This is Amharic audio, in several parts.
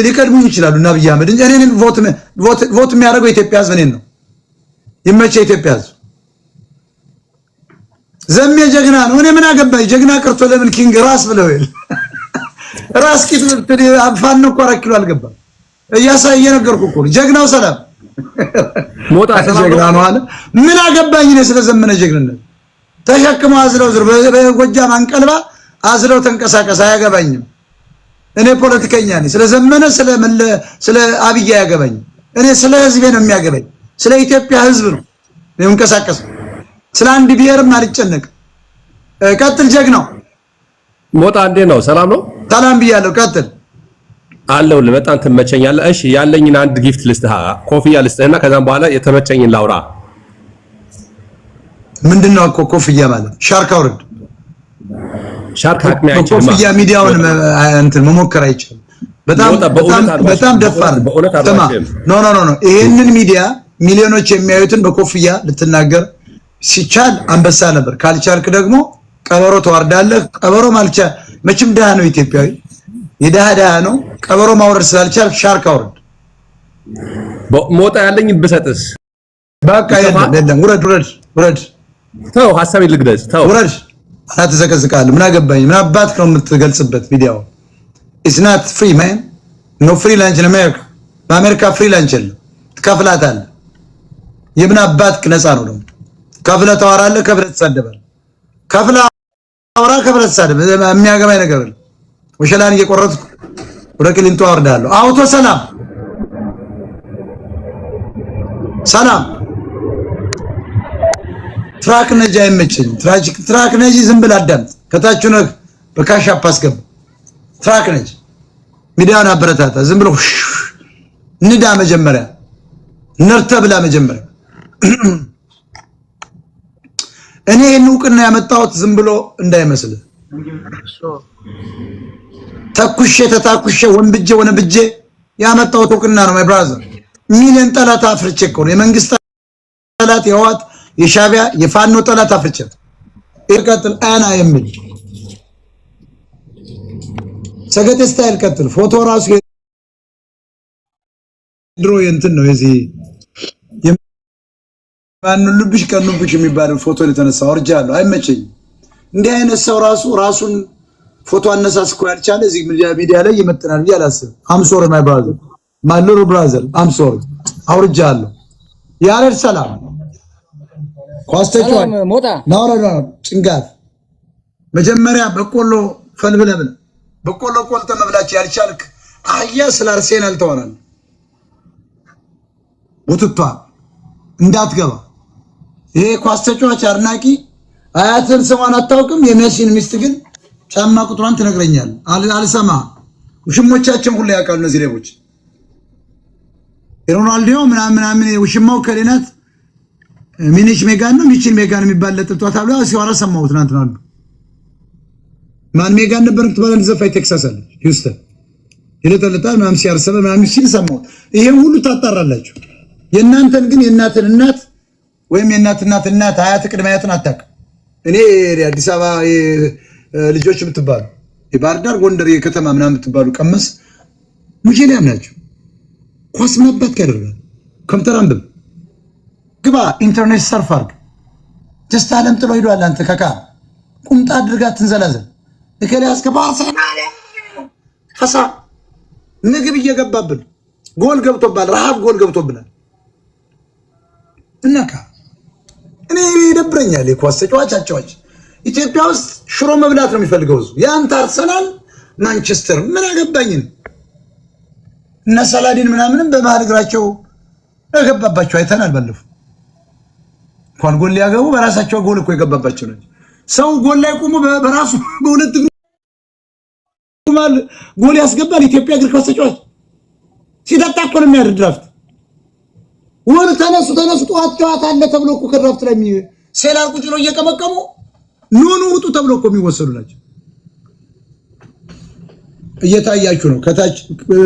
ሊቀድሙኝ ይችላሉ እና አብይ አህመድ እንጂ እኔን vote የሚያደርገው የኢትዮጵያ ሕዝብ እኔን ነው። ይመቸ የኢትዮጵያ ሕዝብ። ዘሜ ጀግና ነው። እኔ ምን አገባኝ? ጀግና ቀርቶ ለምን king ራስ ብለው ይል ራስ ቂጥ ፋኖ እኮ 4 ኪሎ አልገባም። እያሳየ ነገርኩህ እኮ ነው። ጀግናው ሰላም ሞጣ ሰላም ጀግና ነው። ነው አለ። ምን አገባኝ እኔ ስለዘመነ ጀግንነት? ተሸክመው አዝለው ዝር በጎጃም አንቀልባ አዝለው ተንቀሳቀስ፣ አያገባኝም። እኔ ፖለቲከኛ ነኝ። ስለዘመነ ስለ አብይ አያገባኝም። እኔ ስለ ህዝቤ ነው የሚያገባኝ። ስለ ኢትዮጵያ ህዝብ ነው የምንቀሳቀሰው። ስለ አንድ ብሔርም አልጨነቅም። ቀጥል ጀግናው። ሞጣ እንዴት ነው? ሰላም ነው? ሰላም ብያለሁ። ቀጥል። አለሁልህ። በጣም ትመቸኛለህ። እሺ ያለኝን አንድ gift ልስጥህ፣ ኮፍያ ልስጥህና ከዛም በኋላ የተመቸኝን ላውራ። ምንድነው እኮ ኮፍያ ማለት? ሻርክ አውርድ። ሻርክ አቅሜ አይችልም። በኮፍያ ሚዲያውን እንትን መሞከር አይቻልም። በጣም ሞጣ በጣም በእውነት አልዋሽም። በጣም ደፋር ነው። በእውነት ስማ፣ አልዋሽም። No, no, no, no፣ ይሄንን ሚዲያ ሚሊዮኖች የሚያዩትን በኮፍያ ልትናገር ሲቻል አንበሳ ነበር። ካልቻልክ ደግሞ ቀበሮ ተዋርዳለህ። ቀበሮ ማልቻ መቼም ድሃ ነው ኢትዮጵያዊ፣ የድሃ ድሃ ነው። ቀበሮ ማውረድ ስላልቻልክ ሻርክ አውርድ። ሞጣ ያለኝን ብሰጥስ? በቃ የለም የለም፣ ውረድ ውረድ ውረድ። ተው፣ ሀሳቤን ልግለጽ። ተው። ውረድ። አትዘቀዝቃለህ። ምን አገባኝ? ምን አባትህ ነው የምትገልጽበት? ሚዲያው it's not free, man. No free lunch in America። በአሜሪካ free lunch የለም፣ ትከፍላታለህ። የምን አባትህ ነፃ ነው ደግሞ? ከፍለህ ታወራለህ፣ ከፍለህ ትሳደባለህ። ከፍለህ አውራ፣ ከፍለህ ትሳደብ። የሚያገባኝ ነገር የለም። ወሸላን እየቆረጥኩ ወደ ቅሊንጦ አወርዳለሁ። አውቶ ሰላም ሰላም። Truck ነጂ አይመቸኝም። Truck ነጂ ዝም ብለህ አዳምጥ። ከታች ነህ በ Cash App አስገባ። Truck ነጂ ሚዲያውን አበረታታ። ዝም ብሎ ንዳ መጀመሪያ ነርተ ብላ መጀመሪያ። እኔ ይህን እውቅና ያመጣሁት ዝም ብሎ እንዳይመስልህ ተኩሼ ተታኩሼ ወንብጄ ወነብጄ ያመጣሁት እውቅና ነው። My brother፣ ሚሊዮን ጠላት አፍርቼ እኮ ነው። የመንግስት ጠላት፣ የህወሓት፣ የሻዕቢያ፣ የፋኖ ጠላት አፍርቼ። ቀጥል አና የሚል ሰገጤ style ቀጥል። ፎቶ ራሱ የድሮ የእንትን ነው፣ የዚህ የማንሉብሽ ቀኑብሽ የሚባል ፎቶ የተነሳ ወርጃለሁ። አይመቸኝም። እንዲህ አይነት ሰው ራሱ ራሱን ፎቶ አነሳስ እኮ ያልቻለ እዚህ ሚዲያ ላይ ይመጥናል ብዬ አላስብም። I'm sorry, my brother, my little brother, I'm sorry። አውርጃለሁ። ያሬድ ሰላም ኳስ ተጫዋች ሞጣ። ናውራ ጭንጋፍ መጀመሪያ በቆሎ ፈልብለ ብለህ በቆሎ ቆልተ መብላት ያልቻልክ አህያ ስለ አርሴናል ታወራለህ። ቡትቷ እንዳትገባ። ይሄ ኳስ ተጫዋች አድናቂ አያትን ስሟን አታውቅም። የሜሲን ሚስት ግን ጫማ ቁጥሯን ትነግረኛለህ። አልሰማ። ውሽሞቻችን ሁሉ ያውቃሉ እነዚህ ሌቦች። የሮናልዲዮ ምናምን ምናምን ውሽማው ከሌናት ሚኒች ሜጋን ነው ሚችን ሜጋን የሚባል ለጥጧት አብላ ሲዋራ ሰማሁ ትናንትና። አንዱ ማን ሜጋን ነበር የምትባል አንድ ዘፋኝ ቴክሳስ አለች ሂውስተን ይለጠልጣል ምናምን ሲያርሰበ ምናምን ሲል ሰማሁት። ይሄን ሁሉ ታጣራላችሁ። የእናንተን ግን የእናትን እናት ወይም የእናት እናት እናት አያት ቅድመ አያትን አታውቅም። እኔ አዲስ አበባ ልጆች የምትባሉ፣ የባህር ዳር ጎንደር የከተማ ምናምን የምትባሉ ቀመስ ሙጀሊያም ናቸው። ኳስ ምን አባትህ ያደርጋል? ኮምፒውተር አንብብ፣ ግባ፣ ኢንተርኔት surf አድርግ። Just ዓለም ጥሎ ሂዷል። አንተ ከካ ቁምጣ አድርጋ ትንዘላዘል። እከሌ አስገባ አርሰናል ፈሳ ምግብ እየገባብን ጎል ገብቶባል። ረሃብ ጎል ገብቶብናል። እናካ እኔ ይደብረኛል። የኳስ ተጫዋች አጫዋች ኢትዮጵያ ውስጥ ሽሮ መብላት ነው የሚፈልገው ህዝቡ። የአንተ አርሰናል ማንቸስተር ምን አገባኝን? እነ ሰላዲን ምናምንም በመሀል እግራቸው የገባባቸው አይተናል። ባለፈው እንኳን ጎል ሊያገቡ በራሳቸው ጎል እኮ የገባባቸው ናቸው። ሰው ጎል ላይ ቆሞ በራሱ በሁለት እግሩ ጎል ያስገባል። ኢትዮጵያ እግር ኳስ ተጫዋች ሲጠጣ እኮ ነው የሚያድር። ድራፍት ወር ተነሱ ተነሱ ጠዋት ጨዋታ አለ ተብሎ እኮ ከድራፍት ላይ cellar ቁጭ ብለው እየቀመቀሙ ኑ ኑ ውጡ ተብሎ እኮ የሚወሰዱ ናቸው። እየታያችሁ ነው። ከታች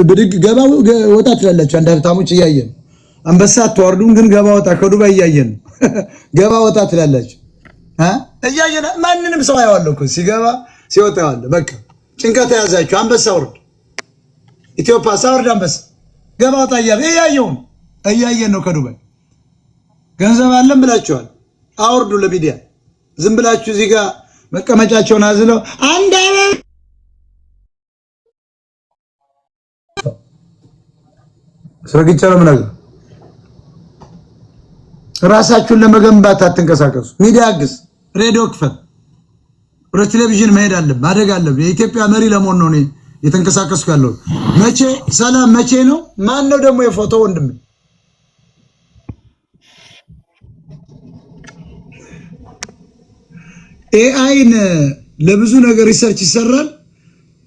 ብድግ ገባ ወጣ ትላላችሁ። አንድ ሀብታሞች እያየን አንበሳ አትዋርዱም፣ ግን ገባ ወጣ ከዱባይ እያየን ነው። ገባ ወጣ ትላላችሁ እያየን ማንንም ሰው አየዋለሁ እኮ ሲገባ ሲወጣ አየዋለሁ። በቃ ጭንቀት የያዛችሁ አንበሳ ውርድ። ኢትዮጵያ ሳወርድ አንበሳ ገባ ወጣ እያለ እያየውን እያየን ነው። ከዱባይ ገንዘብ አለን ብላችኋል። አውርዱ ለሚዲያ። ዝም ብላችሁ እዚህ ጋር መቀመጫቸውን አዝለው አንድ አስረግጬ ነው የምነግርህ። ራሳችሁን ለመገንባት አትንቀሳቀሱ። ሚዲያ አግዝ፣ ሬዲዮ ክፈት፣ ወደ ቴሌቪዥን መሄድ አለብህ፣ ማደግ አለብህ። የኢትዮጵያ መሪ ለመሆን ነው እኔ የተንቀሳቀስኩ ያለው። መቼ ሰላም መቼ ነው? ማን ነው ደግሞ የፎቶ ወንድሜ? AI ን ለብዙ ነገር research ይሰራል።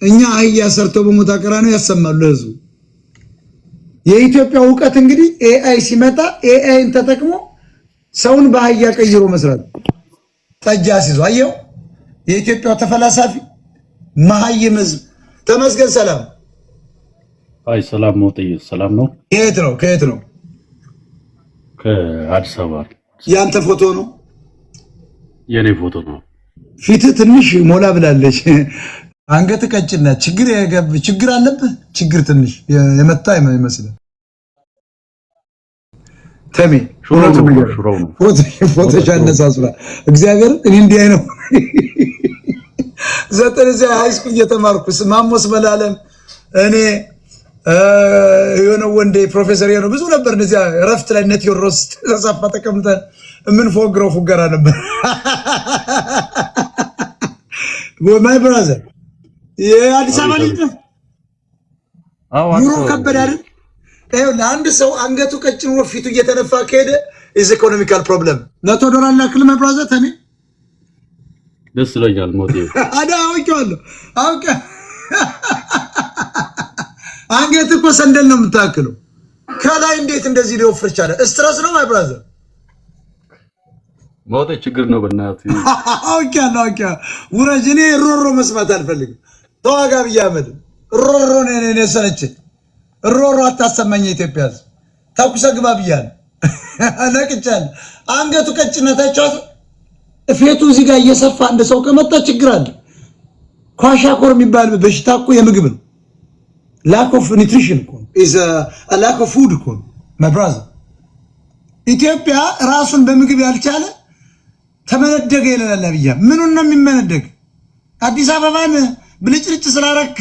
እኛ አህያ ሰርተው በሞት አቀራነው ያሰማሉ ለህዝቡ። የኢትዮጵያ እውቀት እንግዲህ AI ሲመጣ AI ን ተጠቅሞ ሰውን በአህያ ቀይሮ መስራት ጠጅ አስይዞ አየው። የኢትዮጵያው ተፈላሳፊ መሀይም ህዝብ። ተመስገን ሰላም። አይ ሰላም ሞጥዬ፣ ሰላም ነው። ከየት ነው? ከየት ነው? ከአዲስ አበባ። ያንተ ፎቶ ነው? የኔ ፎቶ ነው። ፊትህ ትንሽ ሞላ ብላለች። አንገት ቀጭን ናት። ችግር ችግር አለብህ? ችግር ትንሽ የመታ ይመስላል። ተሜ ፎቶሽ አነሳስራ እግዚአብሔር እኔ እንዲህ አይነት ዘጠኝ እዚያ high school እየተማርኩ ማሞስ መላለም እኔ የሆነ ወንዴ ፕሮፌሰር የሆነ ብዙ ነበር። እነዚያ እረፍት ላይ እነ ቴዎድሮስ ተሳፋ ተቀምጠን የምንፎግረው ፉገራ ነበር። My brother የአዲስ አበባ ልጅ ነህ? ኑሮ ከበደ አይደል? ይኸውልህ አንድ ሰው አንገቱ ቀጭን ሆኖ ፊቱ እየተነፋ ከሄደ is economical problem። $100 ላክልህ my brother ተሜ። ደስ ይለኛል ሞቴ። አዳ አውቄዋለሁ። አውቄ አንገት እኮ ሰንደል ነው የምታክለው። ከላይ እንዴት እንደዚህ ሊወፍር ቻለ? Stress ነው my brother። ሞቴ ችግር ነው በእናትህ። አውቄያለሁ አውቄያለሁ። ውረጅ። እኔ ሮሮ መስማት አልፈልግም። ተዋጋ ብዬ አመድ ሮሮ ነው እኔ ሰለቸኝ። ሮሮ አታሰማኝ። የኢትዮጵያ ሕዝብ ተኩሰ ግባ ብያለሁ። ነቅቻለሁ። አንገቱ ቀጭነታቸው ፊቱ እዚህ ጋር እየሰፋ አንድ ሰው ከመጣ ችግር አለ። Kwashiorkor የሚባል በሽታ እኮ የምግብ ነው። Lack of nutrition እኮ is a lack of food እኮ ነው my brother። ኢትዮጵያ ራሱን በምግብ ያልቻለ ተመነደገ ይለናል አብይ። ምኑን ነው የሚመነደግ? አዲስ አበባን ብልጭልጭ ስላረክ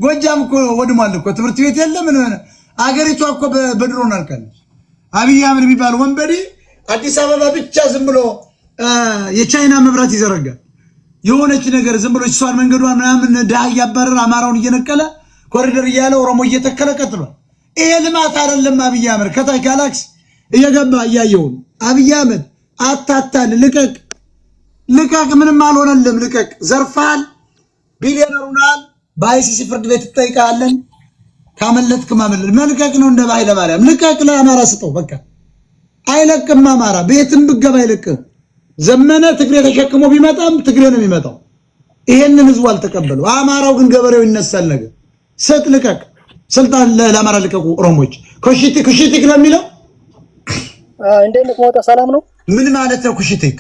ጎጃም እኮ ወድሟል እኮ ትምህርት ቤት የለ ምን ሆነ። አገሪቷ እኮ በድሮን አልቃለች። አብይ አህመድ የሚባል ወንበዴ አዲስ አበባ ብቻ ዝም ብሎ የቻይና መብራት ይዘረጋል። የሆነች ነገር ዝም ብሎ እሷን መንገዷን ምናምን ድሃ እያባረረ አማራውን እየነቀለ ኮሪደር እያለ ኦሮሞ እየተከለ ቀጥሏል። ይሄ ልማት አይደለም። አብይ አህመድ ከታች ጋላክሲ እየገባ እያየው ነው። አብይ አህመድ አታታል፣ ልቀቅ፣ ልቀቅ፣ ምንም አልሆነልም፣ ልቀቅ። ዘርፋል፣ ቢሊዮነር ሆነሃል። በ ICC ፍርድ ቤት ትጠይቃለን። ካመለጥክ ማመለጥ መልቀቅ ነው። እንደ ኃይለ ማርያም ልቀቅ፣ ለአማራ ስጠው። በቃ አይለቅም። አማራ ቤትም ብገባ አይለቅም። ዘመነ ትግሬ ተሸክሞ ቢመጣም ትግሬ ነው የሚመጣው። ይሄንን ህዝቡ አልተቀበለው። አማራው ግን ገበሬው ይነሳል። ነገር ስጥ፣ ልቀቅ፣ ስልጣን ለአማራ ልቀቁ። ኦሮሞች Cushitic Cushitic ነው የሚለው። እንዴት ነህ ሞጣ? ሰላም ነው? ምን ማለት ነው ኩሽቲክ?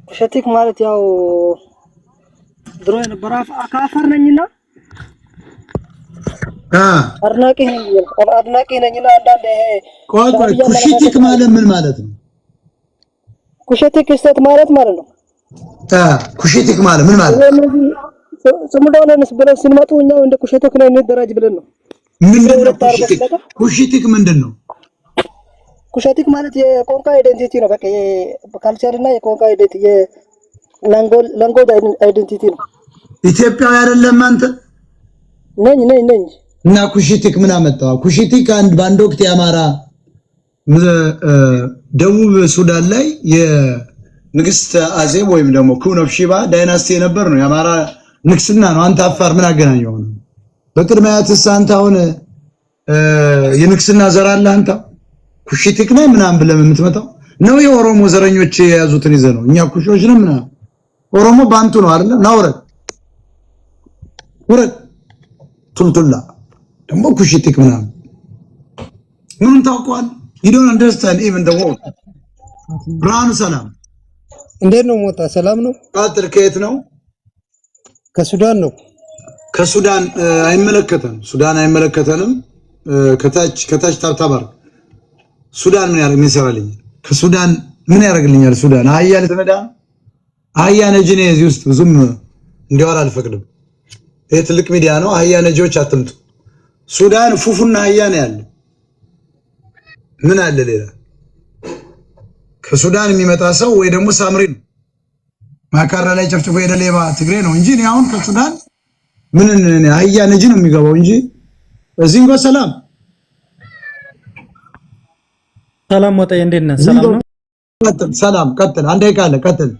ኩሽቲክ ማለት ያው ድሮ የነበረ ከአፋር ነኝና አድናቂ ነኝ አድናቂ ነኝና አንዳንድ ይሄ ቆይ ቆይ፣ ኩሽቲክ ማለት ምን ማለት ነው? Cushitic state ማለት ማለት ነው። ኩሽቲክ ማለት ምን ማለት ነው? ጽምዶ ነን ብለን ስንመጡ እኛው እንደ ኩሽቲክ ነው እንደራጅ ብለን ነው። ምንድን ነው ኩሽቲክ? ኩሽቲክ ምንድን ነው? ኩሽቲክ ማለት የቋንቋ identity ነው። በቃ የ culture እና የቋንቋ identity የ language identity ነው። ኢትዮጵያዊ አይደለም አንተ? ነኝ ነኝ ነኝ። እና ኩሽቲክ ምን አመጣው? ኩሽቲክ አንድ በአንድ ወቅት የአማራ ደቡብ ሱዳን ላይ የንግስት አዜብ ወይም ደግሞ Queen of Sheba dynasty የነበር ነው፣ የአማራ ንግስና ነው። አንተ አፋር ምን አገናኘው? በቅድመ አያትስ አንተ አሁን የንግስና ዘር አለ አንተ ኩሽቲክ ነህ ምናምን ብለህ የምትመጣው ነው። የኦሮሞ ዘረኞች የያዙትን ይዘህ ነው። እኛ ኩሾች ነን ምናምን። ኦሮሞ ባንቱ ነው አይደል? ና ውረድ ውረድ። ቱልቱላ ደግሞ ኩሽቲክ ምናምን ምኑን ታውቀዋል? You don't understand even the word። ብርሃኑ ሰላም። እንዴት ነው ሞጣ? ሰላም ነው? ቀጥል። ከየት ነው? ከሱዳን ነው። ከሱዳን አይመለከተንም። ሱዳን አይመለከተንም። ከታች ከታች tap tap አድርግ። ሱዳን ምን ያደርግ ምን ይሰራልኛል? ከሱዳን ምን ያደርግልኛል? ሱዳን አህያ ልትነዳ አህያ ነጂ እኔ እዚህ ውስጥ ብዙም እንዲያወራ አልፈቅድም። ይሄ ትልቅ ሚዲያ ነው። አህያ ነጂዎች አትምጡ። ሱዳን ፉፉና አህያ ነው ያለ። ምን አለ ሌላ? ከሱዳን የሚመጣ ሰው ወይ ደግሞ ሳምሪ ነው። ማካራ ላይ ጨፍጭፎ ሄደ ሌባ ትግሬ ነው እንጂ እኔ አሁን ከሱዳን ምን እኔ አህያ ነጂ ነው የሚገባው እንጂ እዚህ እንኳን ሰላም። ሰላም ሞጣዬ፣ እንዴት ነህ? ሰላም ነው። ቀጥል፣ ሰላም ቀጥል። አንድ ደቂቃ አለ፣ ቀጥል።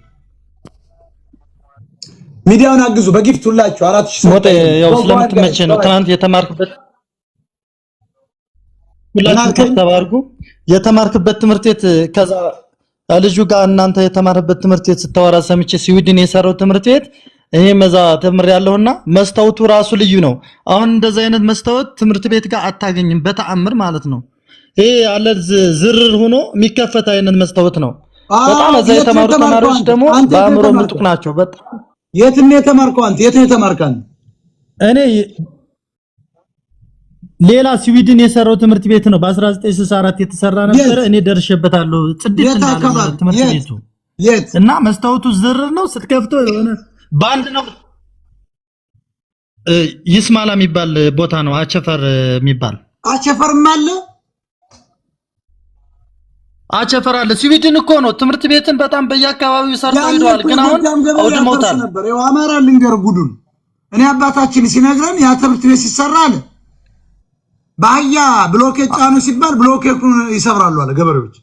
ሚዲያውን አግዙ በ gift ሁላችሁ 4000 ሰው ሞጣዬ፣ ያው ስለምትመቸ ነው። ትናንት የተማርክበት ሁላችሁ tap tap አድርጉ። የተማርክበት ትምህርት ቤት ከዛ ልጁ ጋር እናንተ የተማርበት ትምህርት ቤት ስታወራ ሰምቼ ስዊድን የሰራው ትምህርት ቤት እኔ መዛ ተምሬያለሁና መስታወቱ ራሱ ልዩ ነው። አሁን እንደዛ አይነት መስታወት ትምህርት ቤት ጋር አታገኝም በተአምር ማለት ነው። ይሄ አለ ዝርር ሆኖ የሚከፈት አይነት መስታወት ነው። በጣም እዛ የተማሩ ተማሪዎች ደግሞ በአእምሮ ምጡቅ ናቸው። በጣም የት ነው የተማርከው አንተ? የት ነው የተማርከው አንተ? እኔ ሌላ ስዊድን የሰራው ትምህርት ቤት ነው። በ1964 የተሰራ ነበረ። እኔ ደርሼበታለሁ። ጽድት እንዳለ ትምህርት ቤቱ የት እና መስታወቱ ዝርር ነው። ስትከፍተው የሆነ በአንድ ነው። ይስማላ የሚባል ቦታ ነው። አቸፈር የሚባል አቸፈርም አለ፣ አቸፈር አለ። ስዊድን እኮ ነው። ትምህርት ቤትን በጣም በየአካባቢው ሰርተው ሄደዋል፣ ግን አሁን አውድመውታል። ነበር። ይኸው አማራ ልንገር ጉዱን። እኔ አባታችን ሲነግረን ያ ትምህርት ቤት ሲሰራ አለ በአህያ ብሎኬት ጫኑ ሲባል ብሎኬቱን ይሰብራሉ አለ ገበሬዎች፣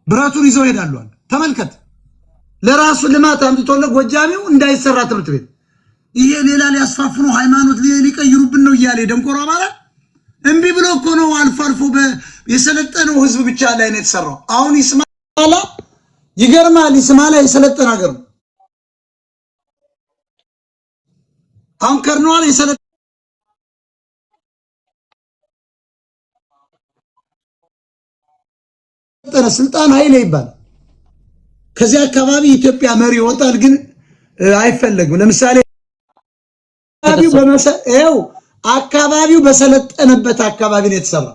ብረቱን ይዘው ይሄዳሉ አለ። ተመልከት፣ ለራሱ ልማት አምጥቶለት ጎጃሚው እንዳይሰራ ትምህርት ቤት ይሄ ሌላ ሊያስፋፍኑ ሃይማኖት ሊቀይሩብን ነው እያለ ደንቆሮ አማራ እምቢ ብሎ እኮ ነው። አልፎ አልፎ የሰለጠነው ህዝብ ብቻ ላይ ነው የተሰራው። አሁን ይስማላ ይገርማል። ይስማላ የሰለጠነ ሀገር ነው። አሁን ከርነዋል የሰለጠነ ስልጣን ኃይሌ ይባላል። ከዚህ አካባቢ ኢትዮጵያ መሪ ይወጣል፣ ግን አይፈለግም። ለምሳሌ አካባቢው በሰለጠነበት አካባቢ ነው የተሰራ።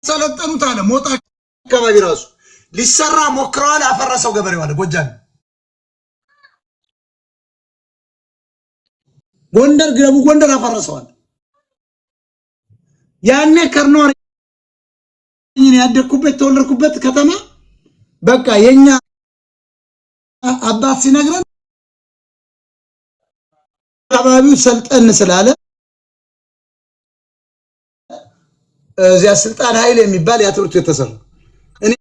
ያልሰለጠኑት አለ ሞጣ አካባቢ ራሱ ሊሰራ ሞክረዋል፣ አፈረሰው ገበሬው አለ። ጎጃም፣ ጎንደር፣ ደቡብ ጎንደር አፈረሰዋል። ያኔ ከርኗር ያደግኩበት የተወለድኩበት ከተማ በቃ የኛ አባት ሲነግረን አካባቢው ሰልጠን ስላለ እዚያ ስልጣን ኃይል የሚባል ያ ትምህርት ቤት ተሰራ። እኔ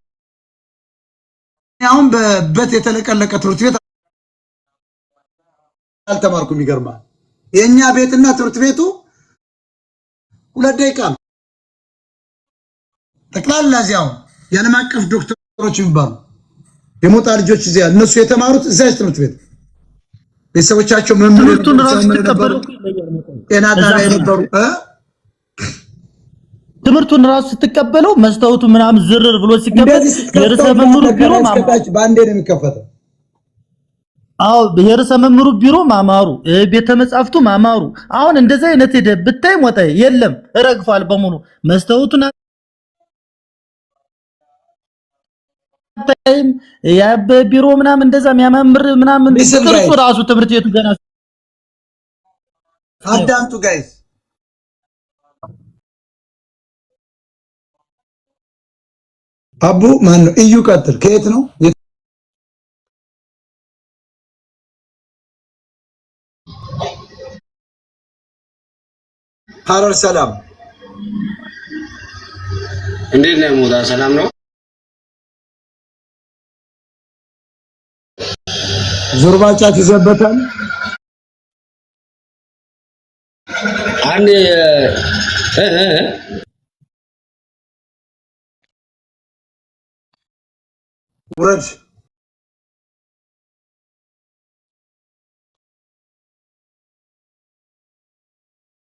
አሁን በበት የተለቀለቀ ትምህርት ቤት አልተማርኩም። ይገርማል። የኛ ቤትና ትምህርት ቤቱ 2 ደቂቃ ነው። ጠቅላላ እዚያው የዓለም አቀፍ ዶክተሮች የሚባሉ የሞጣ ልጆች እዚያ እነሱ የተማሩት እዚያ ትምህርት ቤት ቤተሰቦቻቸው መምህር ነበሩ፣ ጤና ጣቢያ የነበሩ። ትምህርቱን ራሱ ስትቀበለው መስታወቱ ምናምን ዝርር ብሎ ሲከፈት የርዕሰ መምህሩ ቢሮ በአንዴ ነው የሚከፈተው። አዎ የርዕሰ መምህሩ ቢሮ ማማሩ፣ ቤተ መጻሕፍቱ ማማሩ። አሁን እንደዚህ አይነት ሄደህ ብታይ ሞጣ የለም ረግፏል በሙሉ መስታወቱን አታይም። ያ ቢሮ ምናምን እንደዛ የሚያማምር ምናምን ቅርጹ ራሱ ትምህርት ቤቱ ገና አዳምጡ guys። አቡ ማን ነው? እዩ ቀጥል። ከየት ነው? ሐረር ሰላም፣ እንዴት ነህ ሞጣ? ሰላም ነው? ዞርባ ጫት ይዘበታል። አንድ ውረድ።